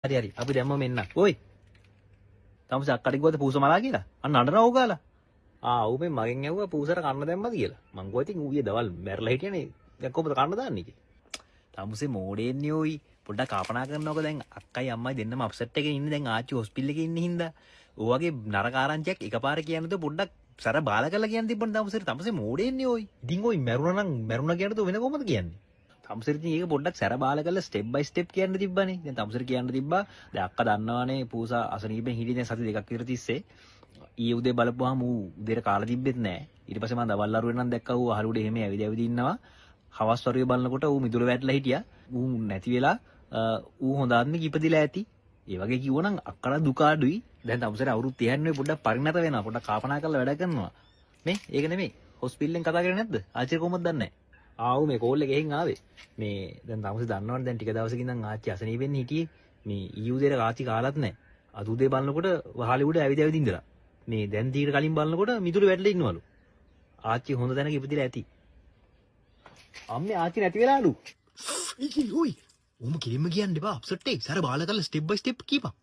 හරි හරි, අපි දැම්මම එන්න. ඔයි, තමුසේ අක්කට කිව්වද පූස මලා කියලා? අන්න අඬනවා ඌ ගාලා. ආ, ඌ මේ මගෙන් ඇහුවා පූසට කන්න දැම්මද කියලා. මං කිව්වා ඉතින් ඌ ඊයේ දවල් මැරලා හිටියනේ, දැන් කොහොමද කන්න දාන්නේ කියලා. තමුසේ මෝඩෙන්නේ ඔයි. පොඩ්ඩක් කල්පනා කරනකො, දැන් අක්කයි අම්මයි දෙන්නම අප්සෙට් එකේ ඉන්නේ දැන් ආච්චි හොස්පිටල් එකේ ඉන්න හින්දා. ඔය වගේ නරක ආරංචියක් එකපාර කියන්නද පොඩ්ඩක් සැර බාල කරලා කියන්න තිබ්බනේ තමුසේට. තමුසේ මෝඩෙන්නේ ඔයි. ඉතින් ඔයි, මැරුණා නම් මැරුණා කියන්නද වෙන කොහොමද කියන්නේ? තමුසේට ඉතින් ඒක පොඩ්ඩක් සැර බාල කරලා ස්ටෙප් බයි ස්ටෙප් කියන්න තිබ්බනේ. දැන් තමුසේට කියන්න තිබ්බා, දැන් අක්කා දන්නවනේ පූසා අසනීපෙන් හිටියේ දැන් සති 2ක් විතර තිස්සේ. ඊයේ උදේ බලපුවාම ඌ උදේට කාලා තිබ්බෙත් නෑ. ඊට පස්සේ මං දවල් අරුවේ නම් දැක්කා ඌ අහල උඩ එහෙම ඇවිද ඇවිද ඉන්නවා. හවස් වරුවේ බලනකොට ඌ මිදුල වැටලා හිටියා. ඌ නැති වෙලා ඌ හොඳ ආත්මෙක ඉපදිලා ඇති. ඒ වගේ කිව්වනම් අක්කලා දුක අඩුයි. දැන් තමුසේට අවුරුදු 30 නෙවෙයි, පොඩ්ඩක් පරිණත වෙනවා. පොඩ්ඩක් කල්පනා කරලා වැඩ කරනවා. මේ ඒක නෙමෙයි. හොස්පිටල් එකෙන් කතා කරේ නැද්ද? ආච්චි කොහොමද දන්නේ නැහැ. ආ, ඌ මේ කෝල් එක එහෙන් ආවේ. මේ දැන් තමුසේ දන්නවනේ, දැන් ටික දවසකින් ඉඳන් ආච්චි අසනීපෙන් හිටියේ. මේ ඊයේ උදේට ආච්චි කාලත් නැහැ. අද උදේ බලනකොට වහලේ උඩ ඇවිද ඇවිද ඉඳලා. මේ දැන් ටිකට කලින් බලනකොට මිදුල වැටලා ඉන්නවලු. ආච්චි හොඳ තැනක ඉපදිලා ඇති. අම්මේ, ආච්චි නැති වෙලාලු. ඒකේ ඔයි, ඔහොම කෙලින්ම කියන්න එපා. අප්සෙට් එක සැර බාල කරලා ස්ටෙප් බයි ස්ටෙප් කියපන්.